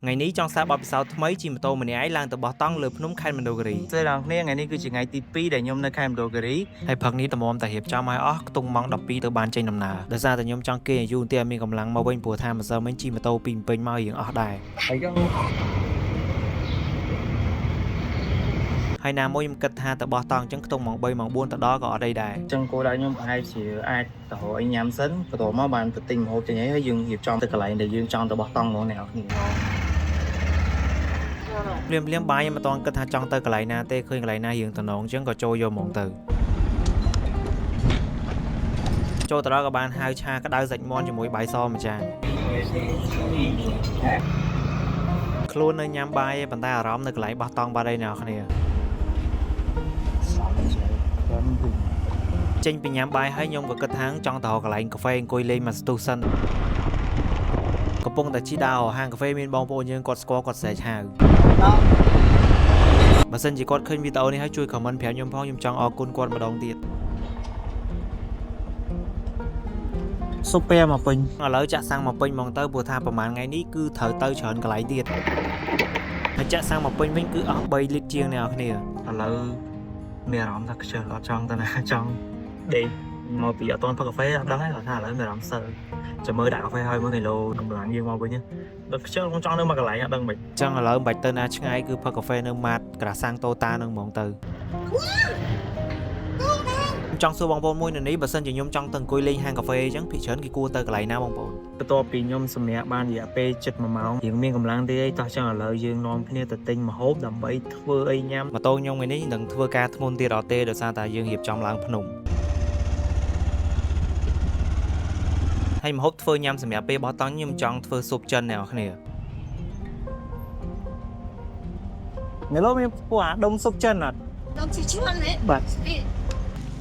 ថ្ងៃនេះចង់សាកបទពិសោធន៍ថ្មីជិះម៉ូតូម្នាក់ឯងឡើងទៅបោះតង់លើភ្នំខេត្តមណ្ឌលគិរី សួស្តីដល់អ្នកគ្នាថ្ងៃនេះគឺជាថ្ងៃទី2ដែលខ្ញុំនៅខេត្តមណ្ឌលគិរី ហើយព្រឹកនេះតម្រាំតែរៀបចំឲ្យអស់ខ្ទង់ម៉ោង12ទៅបានចេញដំណើរដោយសារតែខ្ញុំចង់គេងឲ្យយូរបន្តិចឲ្យមានកម្លាំងមកវិញព្រោះថាម្សិលមិញជិះម៉ូតូពីភ្នំពេញមករៀងអស់ដែរ ហើយក៏ ហើយណាមួយខ្ញុំគិតថាទៅបោះតង់អញ្ចឹងខ្ទង់ម៉ោង3ម៉ោង4ទៅដល់ក៏អត់អីដែរ ចឹងគោលដៅខ្ញុំប្រហែលជាអាចទៅរកអីញ៉ាំសិនបន្ទាប់មកបានទៅទិញម្ហូបចេញអីហើយយើងរៀបចំទៅកន្លែងដែលយើងចង់ទៅបោះតង់ហ្មងអ្នកនរគ្នា ភ្លាមភ្លាមៗបាយខ្ញុំមិនទាន់គិតថាចង់ទៅកន្លែងណាទេឃើញកន្លែងណារៀងតំណងអញ្ចឹងក៏ចូលយកហ្មងទៅចូលទៅដល់ក៏បានហៅឆាក្តៅសាច់មាន់ជាមួយបាយសមួយចានខ្លួននៅញ៉ាំបាយឯងប៉ុន្តែអារម្មណ៍នៅកន្លែងបោះតង់បាត់អីអ្នកនរគ្នាចេញពីញ៉ាំបាយហើយខ្ញុំក៏គិតថាចង់ទៅរកកន្លែងកាហ្វេអង្គុយលេងមួយស្ទុះសិនកំពុងតែជិះដើររកហាងកាហ្វេមានបងប្អូនយើងគាត់ស្គាល់គាត់ស្រែកហៅ បើសិនជាគាត់ឃើញវីដេអូនេះហើយជួយ comment ប្រាប់ខ្ញុំផងខ្ញុំចង់អរគុណគាត់ម្ដងទៀត ស៊ុបពែមកពេញ ឥឡូវចាក់សាំងមកពេញហ្មងទៅព្រោះថាប្រហែលថ្ងៃនេះគឺត្រូវទៅច្រើនកន្លែងទៀតហើយចាក់សាំងមកពេញវិញគឺអស់3លីត្រជាងអ្នកនរគ្នា ឥឡូវមានអារម្មណ៍ថាខ្ជិលអត់ចង់ទៅណាចង់ដេកមកពីអត់ទាន់ផឹកកាហ្វេអត់ដឹងទេគាត់ថាឥឡូវមានអារម្មណ៍សិលចាំមើលដាក់កាហ្វេហើយមើលគីឡូកម្លាំងយើងមកវិញដល់ខ្ជិលខ្ញុំចង់នៅមួយកន្លែងអត់ដឹងមិន អញ្ចឹងឥឡូវមិនបាច់ទៅណាឆ្ងាយគឺផឹកកាហ្វេនៅម៉ាតក្រាសាំងតូតានឹងហ្មងទៅខ្ញុំចង់សួរបងប្អូនមួយនៅនេះបើសិនជាខ្ញុំចង់ទៅអង្គុយលេងហាងកាហ្វេអញ្ចឹងភាគច្រើនគេគួរទៅកន្លែងណាបងប្អូន បន្ទាប់ពីខ្ញុំសម្រាកបានរយៈពេល7ម៉ោងយើងមានកម្លាំងទេអីតោះចឹងឥឡូវយើងនាំគ្នាទៅទិញម្ហូបដើម្បីធ្វើអីញ៉ាំ ម៉ូតូខ្ញុំថ្ងៃនេះនឹងធ្វើការធ្ងន់ទៀតអត់ទេដោយសារតែយើងរៀបចំឡើងភ្នំហើយម្ហូបធ្វើញ៉ាំសម្រាប់ពេលបោះតង់ខ្ញុំចង់ធ្វើស៊ុបចិនអ្នកនរគ្នា អ្នកលោកមានពួកអាដុំស៊ុបចិនអត់ ដុំស៊ីឈួនហ៎ បាទ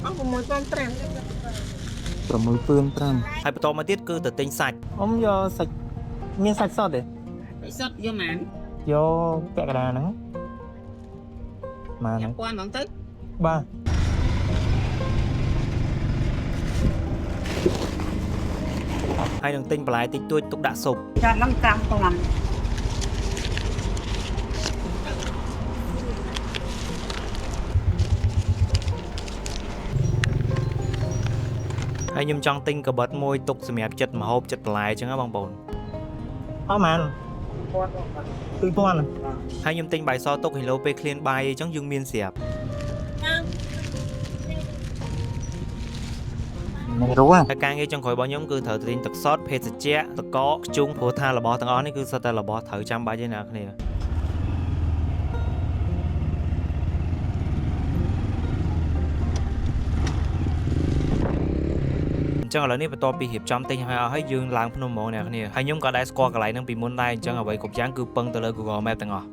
អស់6500 6500 ហើយបន្តមកទៀតគឺទៅទិញសាច់ អ៊ំយកសាច់មានសាច់សុទ្ធទេ សុតយកម៉ាន យកពាក់កណ្ដាលហ្នឹងម៉ានហ្នឹង ពាន់ហ្មងទៅ បាទ ហើយនឹងទិញបន្លែតិចតួចទុកដាក់ស៊ុប ចាហ្នឹង5000 ហើយខ្ញុំចង់ទិញកាបិតមួយទុកសម្រាប់ចិត្តម្ហូបចិត្តបន្លែអញ្ចឹងណាបងប្អូន អស់ម៉ាន2000 ហើយខ្ញុំទិញបាយសទុកគីឡូពេលឃ្លានបាយអញ្ចឹងយើងមានស្រាប់ មិនรู้ ហើយការងារចុងក្រោយរបស់ខ្ញុំគឺត្រូវទិញទឹកសុទ្ធភេសជ្ជៈទឹកកកខ្ជុងព្រោះថារបស់ទាំងអស់នេះគឺសុទ្ធតែរបស់ត្រូវចាំបាច់ឯណាគ្នាអញ្ចឹងឥឡូវនេះបន្ទាប់ពីរៀបចំទិញហើយអស់ហើយយើងឡើងភ្នំហ្មងអ្នកគ្នាហើយខ្ញុំក៏ដែរស្គាល់កន្លែងហ្នឹងពីមុនដែរអញ្ចឹងអ្វីគ្រប់យ៉ាងគឺពឹងទៅលើ Google Map ទាំងអស់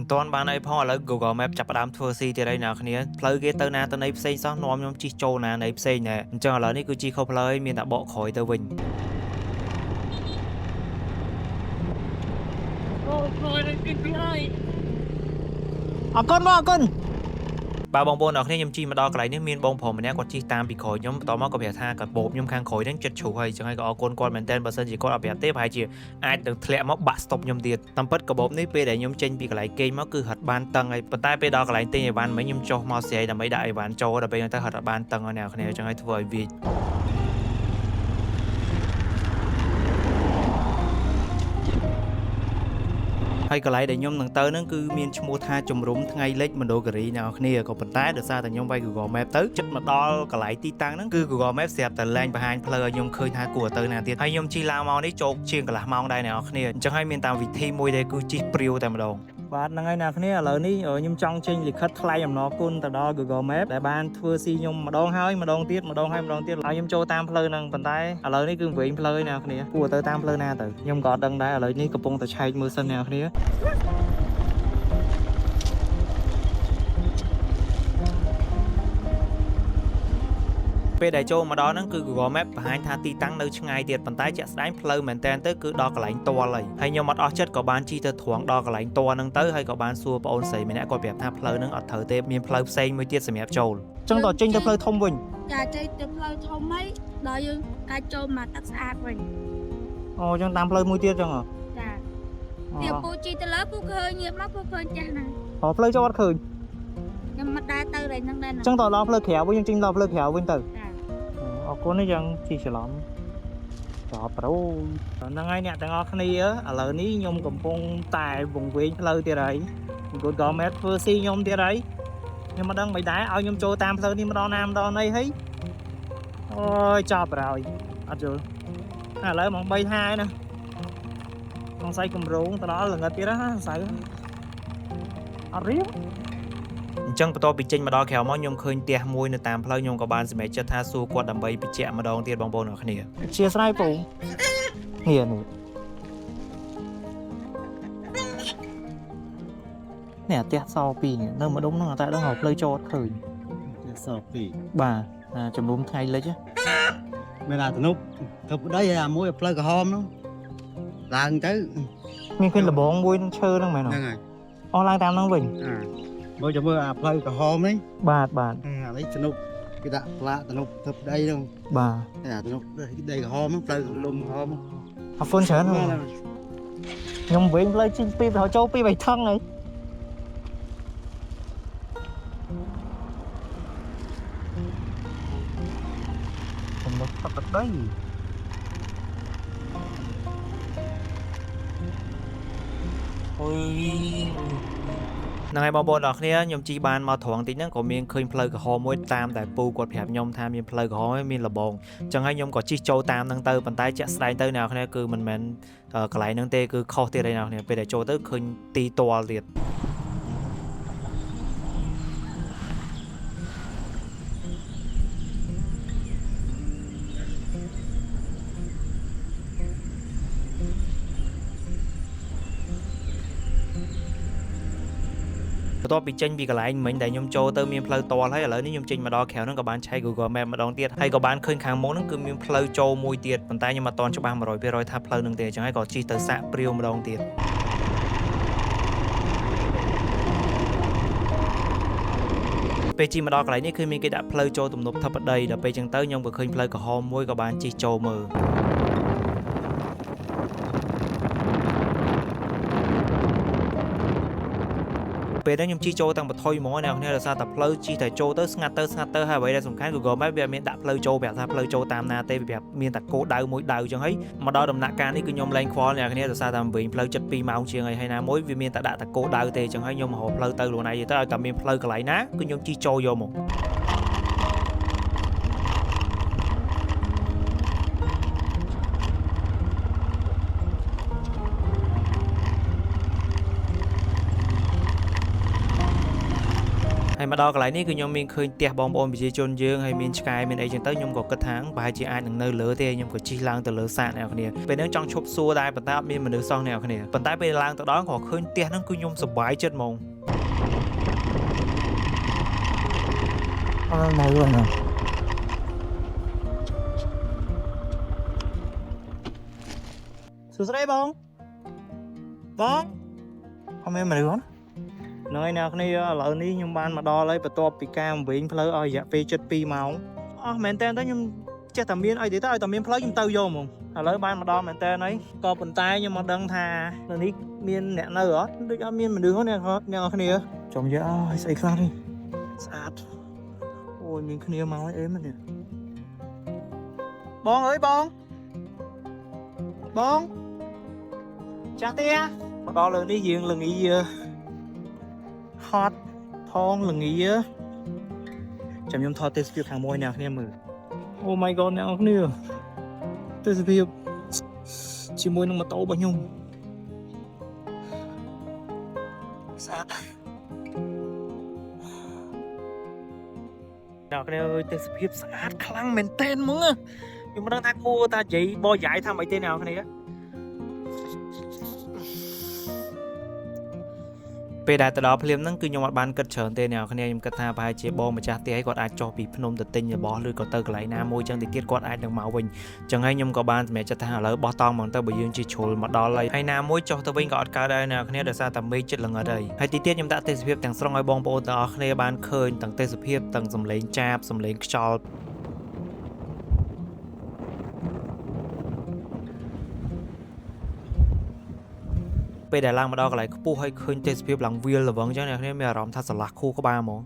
មិនទាន់បានអីផងឥឡូវ Google Map ចាប់ផ្ដើមធ្វើស៊ីទៀតហើយអ្នកគ្នាផ្លូវគេទៅណាទៅណីផ្សេងសោះនាំខ្ញុំជិះចូលណាណីផ្សេងណែអញ្ចឹងឥឡូវនេះគឺជិះខុសផ្លូវហើយមានតែបកក្រោយទៅវិញ អូក្រោយទៅពីហើយ អរគុណបងអរគុណ បាទបងប្អូនអ្នកគ្នាខ្ញុំជិះមកដល់កន្លែងនេះមានបងប្រុសម្នាក់គាត់ជិះតាមពីក្រោយខ្ញុំបន្ទាប់មកក៏ប្រាប់ថាកាបូបខ្ញុំខាងក្រោយហ្នឹងចិត្តជ្រុះហើយអញ្ចឹងហើយក៏អរគុណគាត់មែនទែនបើសិនជាគាត់អត់ប្រាប់ទេប្រហែលជាអាចនឹងធ្លាក់មកបាក់ស្តុបខ្ញុំទៀតតាមពិតកាបូបនេះពេលដែលខ្ញុំចេញពីកន្លែងគេងមកគឺហត់បានតឹងហើយប៉ុន្តែពេលដល់កន្លែងទិញអីវ៉ាន់មិញខ្ញុំចុះមកស្រីដើម្បីដាក់អីវ៉ាន់ចូលដល់ពេលហ្នឹងទៅហត់អត់បានតឹងហើយអ្នកគ្នាអញ្ចឹងហើយធ្វើឲ្យវា ហើយកន្លែងដែលខ្ញុំនឹងទៅហ្នឹងគឺមានឈ្មោះថាជំរំថ្ងៃលិចមណ្ឌលគិរីអ្នកនរគ្នាក៏ប៉ុន្តែដោយសារតែខ្ញុំវាយ Google Map ទៅចិត្តមកដល់កន្លែងទីតាំងហ្នឹងគឺ Google Map ស្រាប់តែលែងបង្ហាញផ្លូវឲ្យខ្ញុំឃើញថាគួរទៅណាទៀតហើយខ្ញុំជិះឡើងមកនេះជោគជាងកន្លះម៉ោងដែរអ្នកនរគ្នាអញ្ចឹងហើយមានតាមវិធីមួយដែលគឺជិះព្រាវតែម្ដង បាទហ្នឹងហើយអ្នកគ្នាឥឡូវនេះខ្ញុំចង់ចេញលិខិតថ្លែងអំណរគុណទៅដល់ Google Map ដែលបានធ្វើស៊ីខ្ញុំម្ដងហើយម្ដងទៀតម្ដងហើយម្ដងទៀតហើយខ្ញុំចូលតាមផ្លូវហ្នឹងប៉ុន្តែឥឡូវនេះគឺវែងផ្លូវហើយអ្នកគ្នាគួរទៅតាមផ្លូវណាទៅខ្ញុំក៏អត់ដឹងដែរឥឡូវនេះកំពុងតែឆែកមើលសិនអ្នកគ្នា ព ពេលដែលចូលមកដល់ហ្នឹងគឺ Google Map បង្ហាញថាទីតាំងនៅឆ្ងាយទៀតប៉ុន្តែជាក់ស្ដែងផ្លូវមែនតើទៅគឺដល់កន្លែងតល់ហើយហើយខ្ញុំអត់អស់ចិត្តក៏បានជិះទៅត្រង់ដល់កន្លែងតល់ហ្នឹងទៅហើយក៏បានសួរប្អូនស្រីម្នាក់គាត់ប្រាប់ថាផ្លូវហ្នឹងអត់ត្រូវទេមានផ្លូវផ្សេងមួយទៀតសម្រាប់ចូល ចឹងតចេញទៅផ្លូវធំវិញ ចាចេញទៅផ្លូវធំហីដល់យើងអាចចូលមកទឹកស្អាតវិញ អូចឹងតាមផ្លូវមួយទៀតចឹងហ៎ ចាទៀតពូជីទៅលើពូឃើញងាកមកពូឃើញចាស់ហ្នឹង អូផ្លូវចូលអត់ឃើញ ខ្ញុំមិនដែរទៅរៃហ្នឹងដែរណា ចឹងតដល់ផ្លូវក្រៅវិញយើងចេញដល់ផ្លូវក្រៅវិញទៅ ចា អរគុណយ៉ាងជិះច្រឡំចប់ប្រូហ្នឹងហើយអ្នកទាំងអស់គ្នាឥឡូវនេះខ្ញុំកំពុងតែវង្វេងផ្លូវទៀតហើយ Google Map ធ្វើស៊ីខ្ញុំទៀតហើយខ្ញុំមិនដឹងមិនដែរឲ្យខ្ញុំចូលតាមផ្លូវនេះម្ដងណាម្ដងណីហើយអូយចប់ហើយអត់យល់ឥឡូវម៉ោង3ហើយណាសង្ស័យកម្រងទៅដល់ល្ងិតទៀតណាសង្ស័យអត់រៀប អញ្ចឹងបន្ទាប់ពីចេញមកដល់ក្រៅមកខ្ញុំឃើញផ្ទះមួយនៅតាមផ្លូវខ្ញុំក៏បានសម្រេចចិត្តថាសួរគាត់ដើម្បីបញ្ជាក់ម្ដងទៀតបងប្អូនអរគ្នា ជាស្រ័យពូនេះនេះនេះអាផ្ទះសពីរនេះនៅម្ដុំហ្នឹងអត់តែដឹងរកផ្លូវចូលអត់ឃើញ សពីរ បាទអាជំនុំថ្ងៃលិចហ៎ មានអាទំនប់ទៅប្តីហើយអាមួយផ្លូវក្រហមនោះឡើងទៅ មានឃើញលបងមួយនឹងឈើហ្នឹងមែនអត់ ហ្នឹងហើយ អស់ឡើងតាមហ្នឹងវិញ អាមើលចាំមើលអាផ្លូវក្រហមនេះ បាទបាទ អានេះទំនប់គេដាក់ផ្លាកទំនប់ទៅប្តីហ្នឹង បាទ អាទំនប់ដីក្រហមហ្នឹងផ្លូវលំក្រហម អរគុណច្រើន ហ្នឹង ខ្ញុំវិញផ្លូវជីងពីរទៅចូលពីរបីថងហើយទំនប់ទឹកដីអូយ ហ្នឹងហើយបងប្អូនអរគ្នាខ្ញុំជិះបានមកត្រង់តិចហ្នឹងក៏មានឃើញផ្លូវក្រហមមួយតាមតែពូគាត់ប្រាប់ខ្ញុំថាមានផ្លូវក្រហមហើយមានលបងអញ្ចឹងហើយខ្ញុំក៏ជិះចូលតាមហ្នឹងទៅប៉ុន្តែជាក់ស្ដែងទៅអ្នកនរគ្នាគឺមិនមែនកន្លែងហ្នឹងទេគឺខុសទៀតហើយអ្នកនរគ្នាពេលដែលចូលទៅឃើញទីតលទៀត បន្ទាប់ពីចេញពីកន្លែងមិញដែលខ្ញុំចូលទៅមានផ្លូវតលហើយឥឡូវនេះខ្ញុំចេញមកដល់ក្រៅហ្នឹងក៏បានឆែក Google Map ម្ដងទៀតហើយក៏បានឃើញខាងមុខហ្នឹងគឺមានផ្លូវចូលមួយទៀតប៉ុន្តែខ្ញុំអត់ទាន់ច្បាស់100%ថាផ្លូវហ្នឹងទេអញ្ចឹងហើយក៏ជិះទៅសាកព្រាវម្ដងទៀតពេលជិះមកដល់កន្លែងនេះគឺមានគេដាក់ផ្លូវចូលទំនប់ធបតីដល់ពេលអញ្ចឹងទៅខ្ញុំក៏ឃើញផ្លូវក្រហមមួយក៏បានជិះចូលមើល ពេលហ្នឹងខ្ញុំជិះចូលតាំងបថុយហ្មងអ្នកនរដោយសារតែផ្លូវជិះតែចូលទៅស្ងាត់ទៅស្ងាត់ទៅហើយអ្វីដែលសំខាន់ Google Map វាអត់មានដាក់ផ្លូវចូលប្រាប់ថាផ្លូវចូលតាមណាទេវាប្រាប់មានតែគោលដៅមួយដៅអញ្ចឹងហើយមកដល់ដំណាក់កាលនេះគឺខ្ញុំលែងខ្វល់អ្នកនរដោយសារតែវិញផ្លូវចិត្ត2ម៉ោងជាងហើយហើយណាមួយវាមានតែដាក់តែគោលដៅទេអញ្ចឹងហើយខ្ញុំមករកផ្លូវទៅខ្លួនឯងទៅឲ្យតែមានផ្លូវកន្លែងណាគឺខ្ញុំជិះចូលយកមក ហើយមកដល់កន្លែងនេះគឺខ្ញុំមានឃើញផ្ទះបងប្អូនប្រជាជនយើងហើយមានឆ្កែមានអីចឹងទៅខ្ញុំក៏គិតថាប្រហែលជាអាចនឹងនៅលើទេខ្ញុំក៏ជិះឡើងទៅលើសាកអ្នកនរគ្នាពេលហ្នឹងចង់ឈប់សួរដែរប៉ុន្តែអត់មានមនុស្សសោះអ្នកនរគ្នាប៉ុន្តែពេលឡើងទៅដល់ក៏ឃើញផ្ទះហ្នឹងគឺខ្ញុំសប្បាយចិត្តហ្មង អត់មកលឿនណាសួស្តីបងបងអត់មានមនុស្សហ្នឹងហើយអ្នកគ្នាឥឡូវនេះខ្ញុំបានមកដល់ហើយបន្ទាប់ពីការវែងផ្លូវអស់រយៈពេល72ម៉ោងអស់មែនតើទៅខ្ញុំចេះតែមានអីទេទៅឲ្យតែមានផ្លូវខ្ញុំទៅយកហ្មងឥឡូវបានមកដល់មែនតើហើយក៏ប៉ុន្តែខ្ញុំមកដឹងថានៅនេះមានអ្នកនៅអត់ដូចអត់មានមនុស្សទេអ្នកអ្នកគ្នាចំយកអើយស្អីខ្លះនេះស្អាត អូយមានគ្នាមកហើយអេមែនទេបងអើយបងបងចាស់ទេមកដល់លើនេះយើងល្ងាហត់ថងល្ងាចាំខ្ញុំថតទេសភាពខាងមួយអ្នកគ្នាមើល Oh my god អ្នកគ្នាទេសភាពជាមួយនឹងម៉ូតូរបស់ខ្ញុំស្អាត អ្នកគ្នាអើយទេសភាពស្អាតខ្លាំងមែនទែនហ្មងណាខ្ញុំមិនដឹងថាគួរថានិយាយបយាយថាម៉េចទេអ្នកគ្នា ពេលដែលទៅដល់ភ្លាមហ្នឹងគឺខ្ញុំអត់បានគិតច្រើនទេអ្នកនរគ្នាខ្ញុំគិតថាប្រហែលជាបងម្ចាស់ផ្ទះឲ្យគាត់អាចចុះពីភ្នំទៅទិញរបស់ឬក៏ទៅកន្លែងណាមួយចឹងតិចទៀតគាត់អាចនឹងមកវិញចឹងហើយខ្ញុំក៏បានសម្រេចចិត្តថាឥឡូវបោះតង់ហ្មងទៅបើយើងជាជ្រុលមកដល់ហើយហើយណាមួយចុះទៅវិញក៏អត់កើតដែរអ្នកនរគ្នាដោយសារតែមេឃចិត្តល្ងិតហើយហើយទីទៀតខ្ញុំដាក់ទេសភាពទាំងស្រុងឲ្យបងប្អូនទាំងអស់គ្នាបានឃើញទាំងទេសភាពទាំងសំឡេងចាបសំឡេងខ្យល់ ពេលដែលឡើងមកដល់កន្លែងខ្ពស់ហើយឃើញទេសភាពឡើងវាលល្វឹងអញ្ចឹងអ្នកគ្នាមានអារម្មណ៍ថាស្រឡះខួរក្បាលហ្មង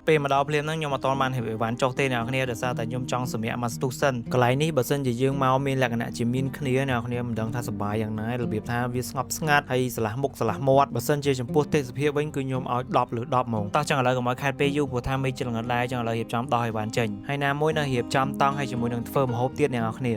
ពេលមកដល់ភ្លាមហ្នឹងខ្ញុំអត់ទាន់បានរៀបអីវ៉ាន់ចុះទេអ្នកគ្នាដោយសារតែខ្ញុំចង់សម្រាកមកស្ទុះសិនកន្លែងនេះបើសិនជាយើងមកមានលក្ខណៈជាមានគ្នាអ្នកគ្នាមិនដឹងថាសប្បាយយ៉ាងណារបៀបថាវាស្ងប់ស្ងាត់ហើយស្រឡះមុខស្រឡះមាត់បើសិនជាចំពោះទេសភាពវិញគឺខ្ញុំឲ្យ10លើ10ហ្មងតោះចឹងឥឡូវកុំឲ្យខាតពេលយូរព្រោះថាមេឃជិតល្ងិតដែរចឹងឥឡូវរៀបចំដោះអីវ៉ាន់ចេញហើយណាមួយនៅរៀបចំតង់ហើយជាមួយនឹងធ្វើម្ហូបទៀតអ្នកនរគ្នា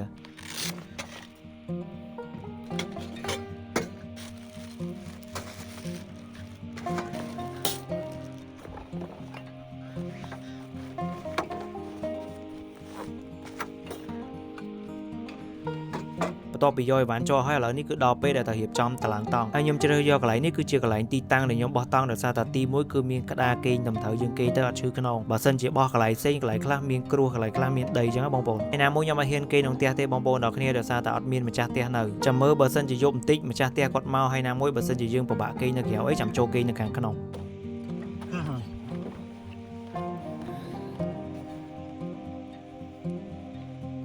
បន្ទាប់ពីយកអីវ៉ាន់ចូលហើយឥឡូវនេះគឺដល់ពេលដែលត្រូវរៀបចំតឡើងតង់ហើយខ្ញុំជ្រើសយកកន្លែងនេះគឺជាកន្លែងទីតាំងដែលខ្ញុំបោះតង់ដោយសារតែទីមួយគឺមានក្តារគេងត្រឹមត្រូវយើងគេងទៅអត់ឈឺខ្នងបើសិនជាបោះកន្លែងផ្សេងកន្លែងខ្លះមានគ្រោះកន្លែងខ្លះមានដីអញ្ចឹងណាបងប្អូនហើយណាមួយខ្ញុំអត់ហ៊ានគេងក្នុងផ្ទះទេបងប្អូនដល់គ្នាដោយសារតែអត់មានម្ចាស់ផ្ទះនៅចាំមើលបើសិនជាយប់បន្តិចម្ចាស់ផ្ទះគាត់មកហើយណាមួយបើសិនជាយើងពិបាកគេងនៅក្រៅអីចាំចូលគេងនៅខាងក្នុង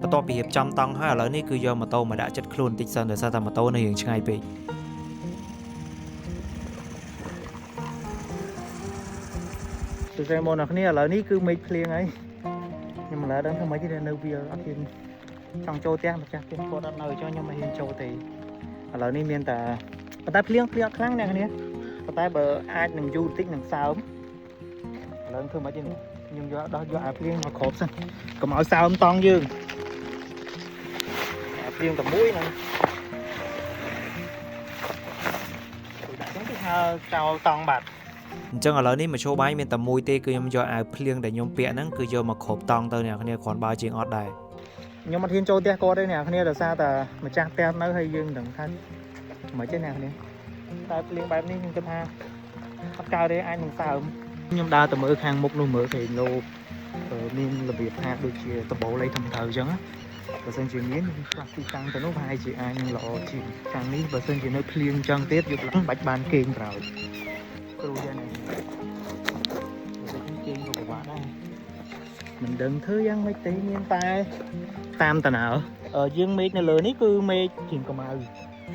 បន្ទាប់ពីរៀបចំតង់ហើយឥឡូវនេះគឺយកម៉ូតូមកដាក់ចិត្តខ្លួនបន្តិចសិនដោយសារតែម៉ូតូនៅរៀងឆ្ងាយពេក សួស្តីបងប្អូនអរគ្នាឥឡូវនេះគឺមេឃភ្លៀងហើយខ្ញុំមិនដឹងធ្វើម៉េចទេនៅវាអត់ហ៊ានចង់ចូលផ្ទះម្ចាស់ផ្ទះគាត់អត់នៅអញ្ចឹងខ្ញុំមិនហ៊ានចូលទេឥឡូវនេះមានតែប៉ុន្តែភ្លៀងភ្លៀងអត់ខ្លាំងអ្នកគ្នាប៉ុន្តែបើអាចនឹងយូរបន្តិចនឹងសើមឥឡូវធ្វើម៉េចទេនេះខ្ញុំយកដោះយកអាភ្លៀងមកគ្របសិនកុំឲ្យសើមតង់យើងអាភ្លៀងតែមួយហ្នឹងដាក់ចឹងគឺថាចោលតង់បាត់ អញ្ចឹងឥឡូវនេះមធ្យោបាយមានតែមួយទេគឺខ្ញុំយកអាវភ្លៀងដែលខ្ញុំពាក់ហ្នឹងគឺយកមកគ្របតង់ទៅអ្នកគ្នាគ្រាន់បើជាងអត់ដែរ ខ្ញុំអត់ហ៊ានចូលផ្ទះគាត់ទេអ្នកគ្នាដោយសារតែម្ចាស់ផ្ទះនៅហើយយើងមិនដឹងថាមិនទេអ្នកគ្នាតែភ្លៀងបែបនេះខ្ញុំគិតថាអត់កើតទេអាចនឹងសើមខ្ញុំដើរទៅមើលខាងមុខនោះមើលគេលោមានរបៀបថាដូចជាដបូលអីធំត្រូវអញ្ចឹងណាបើសិនជាមានខ្ញុំផ្លាស់ទីតាំងទៅនោះប្រហែលជាអាចនឹងល្អជាងខាងនេះបើសិនជានៅភ្លៀងអញ្ចឹងទៀតយប់ឡើងបាច់បានគេងក្រោយគ្រូយ៉ាងនេះបើសិនជាគេងក៏ពិបាកដែរមិនដឹងធ្វើយ៉ាងម៉េចទេមានតែ តាមតណើយើងមេឃនៅលើនេះគឺមេឃជាងកម្ៅ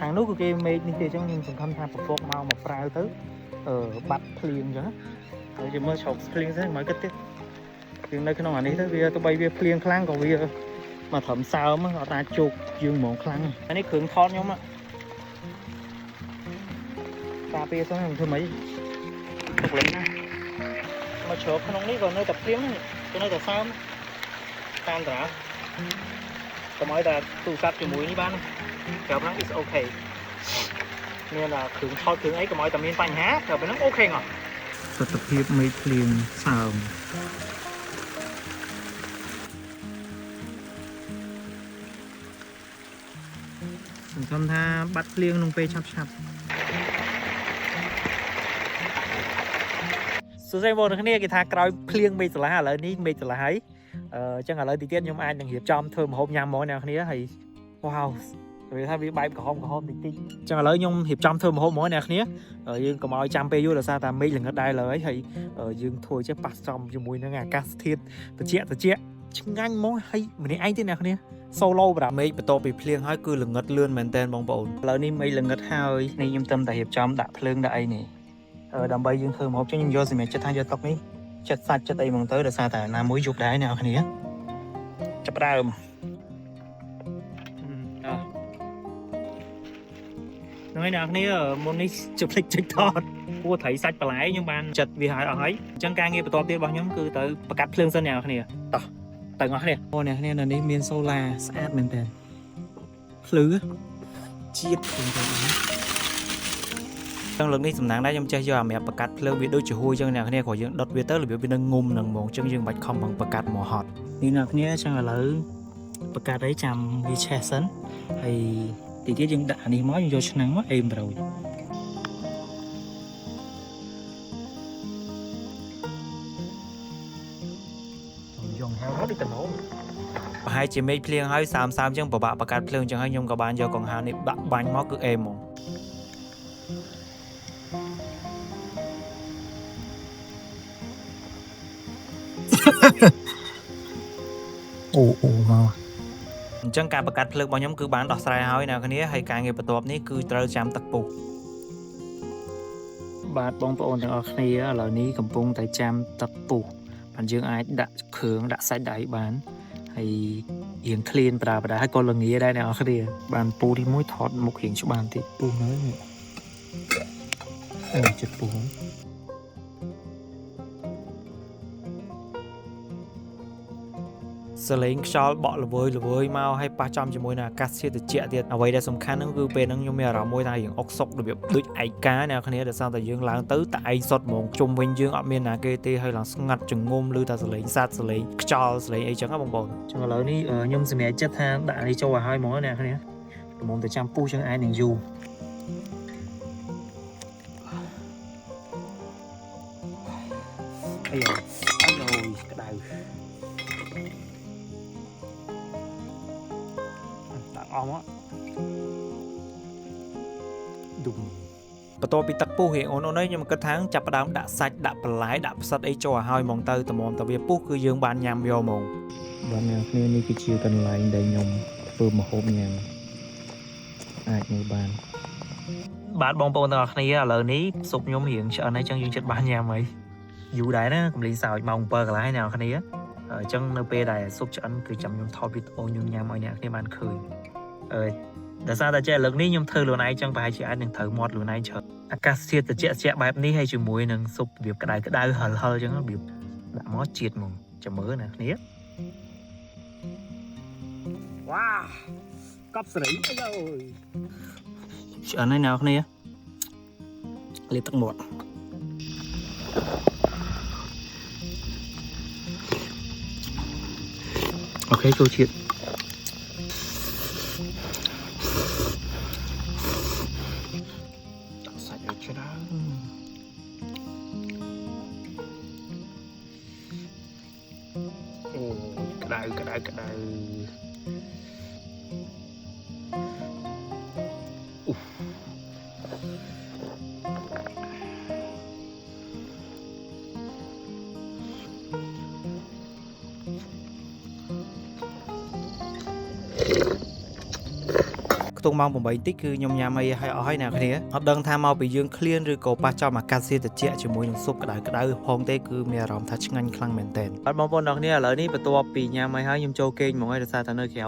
ខាងនោះគឺគេមេឃនេះទេអញ្ចឹងខ្ញុំសង្ឃឹមថាពពកមកមកប្រាវទៅអឺបាត់ភ្លៀងអញ្ចឹងហើយជាមើលជ្រោកភ្លៀងសិនមកគិតទៀតយើងនៅក្នុងអានេះទៅវាទោះបីវាភ្លៀងខ្លាំងក៏វាមកត្រឹមសើមអត់អាចជោគយើងហ្មងខ្លាំងអានេះគ្រឿងថតខ្ញុំការពារសិនខ្ញុំធ្វើម៉េចទុកលេងណាមកជ្រោកក្នុងនេះក៏នៅតែភ្លៀងហ្នឹងក៏នៅតែសើមតាមតា កុំឲ្យតែទូរស័ព្ទជាមួយនេះបានប្រាប់ហ្នឹង is okay មានតែគ្រឿងថតគ្រឿងអីកុំឲ្យតែមានបញ្ហាប្រាប់ហ្នឹង okay ងោះទស្សនភាពមេឃភ្លៀងសើមសង្ឃឹមថាបាត់ភ្លៀងក្នុងពេលឆាប់ឆាប់សួស្តីបងប្អូនគ្នាគេថាក្រោយភ្លៀងមេឃស្រឡះឥឡូវនេះមេឃស្រឡះហើយ អឺចឹងឥឡូវទីទៀតខ្ញុំអាចនឹងរៀបចំធ្វើម្ហូបញ៉ាំហ្មងអ្នកនរគ្នាហើយវ៉ាវវាថាវាបែបក្រហមក្រហមតិចតិចចឹងឥឡូវខ្ញុំរៀបចំធ្វើម្ហូបហ្មងអ្នកនរគ្នាយើងកុំឲ្យចាំពេលយូរដោយសារតែមេឃល្ងិតដែរឡើយហើយយើងធ្វើចេះប៉ះចំជាមួយនឹងអាកាសធាតុត្រជាក់ត្រជាក់ឆ្ងាញ់ហ្មងហើយម្នាក់ឯងទេអ្នកនរគ្នា solo ប្រាមេឃបន្ទាប់ពីភ្លៀងហើយគឺល្ងិតលឿនមែនតើបងប្អូនឥឡូវនេះមេឃល្ងិតហើយនេះខ្ញុំត្រឹមតែរៀបចំដាក់ភ្លើងដាក់អីនេះដើម្បីយើងធ្វើម្ហូបចឹងខ្ញុំយកសម្រាប់ចិត្តថាយកតុកនេះ ចិត្តសាច់ចិត្តអីហ្មងទៅដោយសារតែណាមួយយប់ដែរអ្នកនរគ្នាចាប់ផ្ដើមអ่ะហ្នឹងហើយអ្នកនរគ្នាមុននេះជប់ភ្លេចចុចថតគួរត្រីសាច់បន្លែខ្ញុំបានចិត្តវាហើយអស់ហើយអញ្ចឹងការងារបន្ទាប់ទៀតរបស់ខ្ញុំគឺទៅបង្កាត់ភ្លើងសិនអ្នកនរគ្នាតោះទៅអ្នកនរគ្នាអូអ្នកនរគ្នានៅនេះមានសូឡាស្អាតមែនតើភ្លឺជាតិមែនតើចឹងលើកនេះសំណាងដែរខ្ញុំចេះយកអាម្រាប់បង្កាត់ភ្លើងវាដូចជាហួយចឹងអ្នកគ្នាគ្រាន់យើងដុតវាទៅរបៀបវានឹងងុំនឹងហ្មងចឹងយើងមិនបាច់ខំបង្កាត់មកហត់នេះអ្នកគ្នាចឹងឥឡូវបង្កាត់អីចាំវាឆេះសិនហើយទីទៀតយើងដាក់អានេះមកយើងយកឆ្នាំងមកអេមប្រូច ហែលជាមេឃភ្លៀងហើយសើមសើមចឹងពិបាកបង្កាត់ភ្លើងចឹងហើយខ្ញុំក៏បានយកកង្ហារនេះដាក់បាញ់មកគឺអេមហ្មង អូអូមក អញ្ចឹងការបង្កាត់ភ្លើងរបស់ខ្ញុំគឺបានដោះស្រាយហើយអ្នកគ្នាហើយការងារបន្ទាប់នេះគឺត្រូវចាំទឹកពុះបាទបងប្អូនទាំងអស់គ្នាឥឡូវនេះកំពុងតែចាំទឹកពុះបានយើងអាចដាក់គ្រឿងដាក់សាច់ដាក់អីបានហើយរៀងឃ្លានប្រាបដាហើយក៏ល្ងាដែរអ្នកនរគ្នាបានពូទីមួយថតមុខរៀងច្បាស់បន្តិចពូនៅនេះអូចិត្តពូ សលេងខ្យល់បក់ល្វើយល្វើយមកហើយប៉ះចំជាមួយនឹងអាកាសធាតុត្រជាក់ទៀតអ្វីដែលសំខាន់ហ្នឹងគឺពេលហ្នឹងខ្ញុំមានអារម្មណ៍មួយថារៀងអុកសុករបៀបដូចឯកាអ្នកគ្នាដោយសារតែយើងឡើងទៅតែឯងសុតហ្មងជុំវិញយើងអត់មានណាគេទេហើយឡើងស្ងាត់ចងំឮតែសលេងសត្វសលេងខ្យល់សលេងអីចឹងណាបងប្អូនចឹងឥឡូវនេះខ្ញុំសម្រេចចិត្តថាដាក់នេះចូលឲ្យហើយហ្មងអ្នកគ្នាល្មមតែចាំពុះចឹងឯងនឹងយូរអាយអាយក្តៅ ដាក់អស់មកឌុំបន្ទាប់ពីទឹកពុះរៀងអូនអូនអើយខ្ញុំគិតថាចាប់ផ្ដើមដាក់សាច់ដាក់បន្លែដាក់ផ្សិតអីចូលឲ្យហើយហ្មងទៅតម្រាំតែវាពុះគឺយើងបានញ៉ាំយកហ្មងបាទអ្នកគ្នានេះគឺជាកន្លែងដែលខ្ញុំធ្វើម្ហូបញ៉ាំអាចមើលបានបាទបងប្អូនទាំងអស់គ្នាឥឡូវនេះស៊ុបខ្ញុំរៀងឆ្អិនហើយចឹងយើងចិត្តបានញ៉ាំហើយយូរដែរណាកំលីសោចម៉ោង7កន្លះហើយអ្នកនរគ្នាអញ្ចឹងនៅពេលដែលស៊ុបឆ្អិនគឺចាំខ្ញុំថតវីដេអូខ្ញុំញ៉ាំឲ្យអ្នកគ្នាបានឃើញអឺដោយសារតែចេះលើកនេះខ្ញុំធ្វើខ្លួនឯងចឹងប្រហែលជាអាចនឹងត្រូវមាត់ខ្លួនឯងច្រើនអាកាសធាតុត្រជាក់ៗបែបនេះហើយជាមួយនឹងស៊ុបរបៀបក្តៅក្តៅហឹលហឹលចឹងរបៀបដាក់មកជាតិហ្មងចាំមើលអ្នកគ្នា វ៉ាកប់សេរីអាយយឆ្អិនហើយអ្នកគ្នាលាបទឹកមាត់ OK ចូលជាតិដាក់សាច់ឲ្យច្រើនអូក្តៅក្តៅក្តៅអូ ខ្ទង់ម៉ោង8តិចគឺខ្ញុំញ៉ាំអីឲ្យអស់ហើយអ្នកគ្នាអត់ដឹងថាមកពីយើងឃ្លានឬក៏ប៉ះចំអាកាសធាតុត្រជាក់ជាមួយនឹងស៊ុបក្តៅក្តៅផងទេគឺមានអារម្មណ៍ថាឆ្ងាញ់ខ្លាំងមែនទែនបាទបងប្អូនអ្នកគ្នាឥឡូវនេះបន្ទាប់ពីញ៉ាំអីហើយខ្ញុំចូលគេងហ្មងហើយដោយសារតែនៅក្រៅ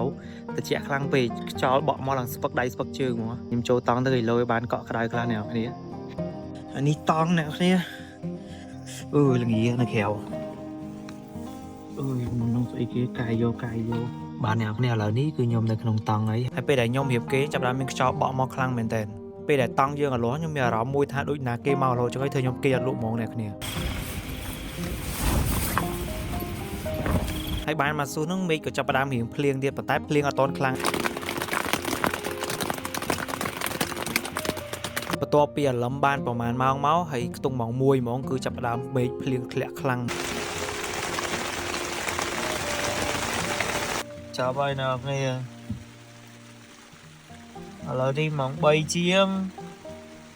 ត្រជាក់ខ្លាំងពេកខ្យល់បក់មកឡើងស្ពឹកដៃស្ពឹកជើងហ្មងខ្ញុំចូលតង់ទៅគីឡូឲ្យបានកក់ក្តៅខ្លះអ្នកគ្នាអានេះតង់អ្នកគ្នាអឺល្ងានៅក្រៅអើយមុននឹងស្អីគេកាយយកកាយយក បាទអ្នកនរគ្នាឥឡូវនេះគឺខ្ញុំនៅក្នុងតង់ហើយហើយពេលដែលខ្ញុំរៀបគេចាប់ផ្ដើមមានខ្យល់បក់មកខ្លាំងមែនទែនពេលដែលតង់យើងអាលាស់ខ្ញុំមានអារម្មណ៍មួយថាដូចណាគេមករហូតចឹងហើយធ្វើខ្ញុំគេអត់លក់ហ្មងអ្នកគ្នាហើយបានមកស៊ូហ្នឹងមេឃក៏ចាប់ផ្ដើមរៀងភ្លៀងទៀតប៉ុន្តែភ្លៀងអត់តន់ខ្លាំងបន្ទាប់ពីអាលឹមបានប្រហែលម៉ោងមកហើយខ្ទង់ម៉ោង1ហ្មងគឺចាប់ផ្ដើមមេឃភ្លៀងធ្លាក់ខ្លាំង ចាប់ហើយអ្នកគ្នាឥឡូវនេះម៉ោង3ជាង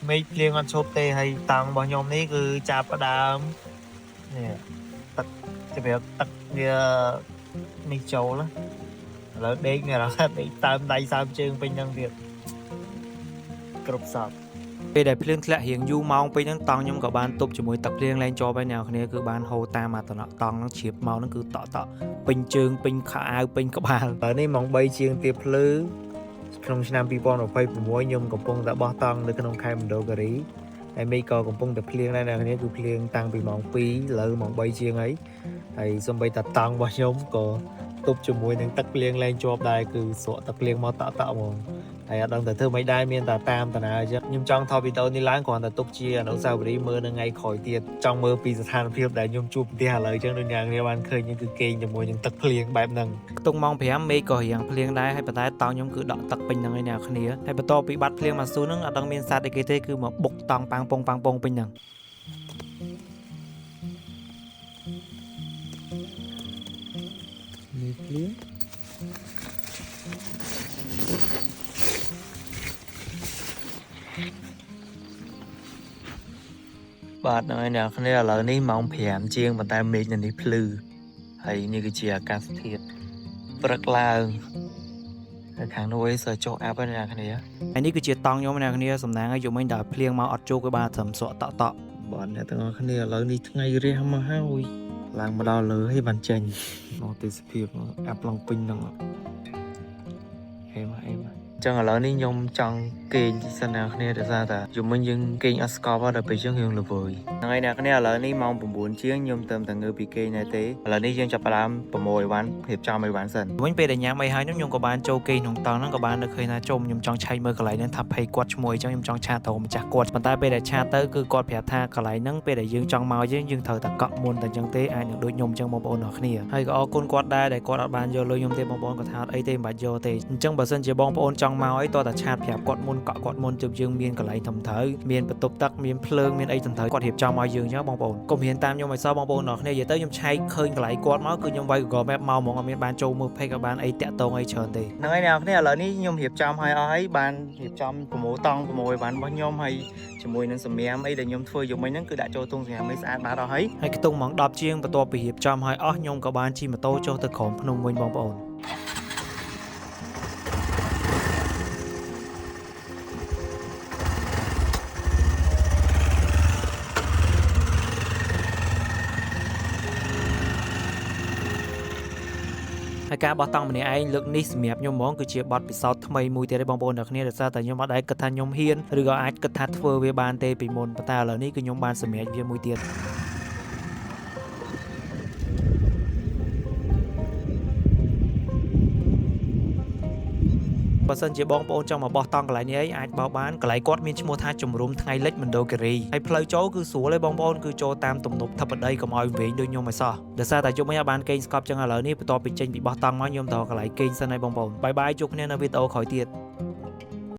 មេឃភ្លៀងអត់ឈប់ទេហើយតង់របស់ខ្ញុំនេះគឺចាប់ផ្ដើមនេះទឹកជំរាបទឹកវានេះចូលណាឥឡូវដេកមានអារម្មណ៍ថាដេកតាមដៃសើមជើងពេញហ្នឹងទៀតគ្រប់សព ពេលដែលភ្លៀងធ្លាក់រៀងយូរម៉ោងពេកហ្នឹងតង់ខ្ញុំក៏បានទប់ជាមួយទឹកភ្លៀងលែងជាប់ហើយអ្នកនរគ្នាគឺបានហូរតាមអាតំណក់តង់ហ្នឹងជ្រាបមកហ្នឹងគឺតក់តក់ពេញជើងពេញខោអាវពេញក្បាល ឥឡូវនេះម៉ោង3ជាងទៀបភ្លឺក្នុងឆ្នាំ2026ខ្ញុំកំពុងតែបោះតង់នៅក្នុងខេត្តមណ្ឌលគិរីហើយមេឃក៏កំពុងតែភ្លៀងដែរអ្នកគ្នាគឺភ្លៀងតាំងពីម៉ោង2ឥឡូវម៉ោង3ជាងហើយហើយសូម្បីតែតង់របស់ខ្ញុំក៏ទប់ជាមួយនឹងទឹកភ្លៀងលែងជាប់ដែរគឺស្រក់ទឹកភ្លៀងមកតក់តក់ហ្មងហើយអត់ដឹងតែធ្វើម៉េចដែរមានតែតាមតាណាអញ្ចឹងខ្ញុំចង់ថតវីដេអូនេះឡើងគ្រាន់តែទុកជាអនុស្សាវរីយ៍មើលនៅថ្ងៃក្រោយទៀតចង់មើលពីស្ថានភាពដែលខ្ញុំជួបប្រទះឥឡូវអញ្ចឹងដូចអ្នកគ្នាបានឃើញគឺគេងជាមួយនឹងទឹកភ្លៀងបែបហ្នឹង ខ្ទង់ម៉ោង5មេឃក៏រៀងភ្លៀងដែរហើយប៉ុន្តែតង់ខ្ញុំគឺដក់ទឹកពេញហ្នឹងឯអ្នកគ្នាហើយបន្ទាប់ពីបាត់ភ្លៀងមកស៊ូហ្នឹងអត់ដឹងមានសត្វអីគេទេគឺមកបុកតង់ប៉ាងពងប៉ាងពងពេញហ្នឹង នេះភ្លៀង បាទហ្នឹងហើយអ្នកគ្នាឥឡូវនេះម៉ោង5ជាងប៉ុន្តែមេឃនៅនេះភ្លឺហើយនេះគឺជាអាកាសធាតុព្រឹកឡើងនៅខាងនោះឯងសើចុះអាប់ហើយអ្នកគ្នាហើយនេះគឺជាតង់ខ្ញុំអ្នកគ្នាសំណាងឲ្យយំមិញដល់ភ្លៀងមកអត់ជោគគឺបានត្រឹមសក់តក់តក់បាទអ្នកទាំងអស់គ្នាឥឡូវនេះថ្ងៃរះមកហើយឡើងមកដល់លើហើយបានចេញមកទេសភាពអាប់ឡងពេញហ្នឹងហេមកហេមកចឹងឥឡូវនេះខ្ញុំចង់គេងទីសិនអ្នកគ្នាដោយសារតែយំមិញយើងគេងអត់ស្កប់ដល់ពេលចឹងយើងល្វើយហ្នឹងហើយអ្នកគ្នាឥឡូវនេះម៉ោង9ជាងខ្ញុំទៅតែងើបពីគេងដែរទេឥឡូវនេះយើងចាប់ផ្ដើមប្រមូលអីវ៉ាន់រៀបចំអីវ៉ាន់សិនវិញពេលដែលញ៉ាំអីហើយខ្ញុំក៏បានចូលគេងក្នុងតង់ហ្នឹងក៏បាននឹកឃើញថាជុំខ្ញុំចង់ឆែកមើលកន្លែងហ្នឹងថាភ័យគាត់ឈ្មោះអីចឹងខ្ញុំចង់ chat ទៅម្ចាស់គាត់ប៉ុន្តែពេលដែល chat ទៅគឺគាត់ប្រាប់ថាកន្លែងហ្នឹងពេលដែលយើងចង់មកយើងត្រូវតែកក់មុនតែចឹងទេអាចនឹងដូចខ្ញុំចឹងបងប្អូនអរគ្នាហើយក៏អរគុណគាត់ដែរដែលគាត់អត់បានយកលុយខ្ញុំទេបងប្អូនគាត់ថាអត់អីទេមិនបាច់យកទេអញ្ចឹងបើសិនជាបងប្អូនចង់មកអីតោះតែ chat ប្រាប់គាត់មុនកក់គាត់មុនទើបយើងមានកន្លែងត្រឹមត្រូវមានបន្ទប់ទឹកមានភ្លើងមានអីត្រឹមត្រូវគាត់រៀបចំឲ្យយើងចឹងបងប្អូនកុំរៀនតាមខ្ញុំឲ្យសោះបងប្អូនអរគ្នានិយាយទៅខ្ញុំឆែកឃើញកន្លែងគាត់មកគឺខ្ញុំវាយ Google Map មកហ្មងអត់មានបានចូលមើល page ក៏បានអីតាក់ទងអីច្រើនទេហ្នឹងហើយអ្នកនរគ្នាឥឡូវនេះខ្ញុំរៀបចំឲ្យអស់ហើយបានរៀបចំប្រមូលតង់ប្រមូលអីវ៉ាន់របស់ខ្ញុំហើយជាមួយនឹងសម្រាមអីដែលខ្ញុំធ្វើយកមិញហ្នឹងគឺដាក់ចូលធុងសម្រាមអីស្អាតបាតអស់ហើយហើយខ្ទង់ម៉ោង10ជាងបន្ទាប់ពីរៀបចំឲ្យអស់ខ្ញុំក៏បានជិះម៉ូតូចុះទៅក្រោមភ្នំវិញបងប្អូន ហើយការបោះតង់ម្នាក់ឯងលើកនេះសម្រាប់ខ្ញុំហ្មងគឺជាបទពិសោធន៍ថ្មីមួយទៀតឯងបងប្អូនទាំងគ្នាដោយសារតែខ្ញុំអត់ដែលគិតថាខ្ញុំហ៊ានឬក៏អាចគិតថាធ្វើវាបានទេពីមុនប៉ុន្តែឥឡូវនេះគឺខ្ញុំបានសម្រេចវាមួយទៀតបើសិនជាបងប្អូនចង់មកបោះតង់កន្លែងនេះឯងអាចបោះបានកន្លែងគាត់មានឈ្មោះថាជំរុំថ្ងៃលិចមណ្ឌលគិរីហើយផ្លូវចូលគឺស្រួលឯងបងប្អូនគឺចូលតាមទំនប់ធិបតីកុំឲ្យវែងដូចខ្ញុំឲ្យសោះដោយសារតែយប់មិញអត់បានគេងស្កប់ចឹងឥឡូវនេះបន្ទាប់ពីចេញពីបោះតង់មកខ្ញុំទៅកន្លែងគេងសិនហើយបងប្អូន bye bye ជួបគ្នានៅវីដេអូក្រោយទៀត។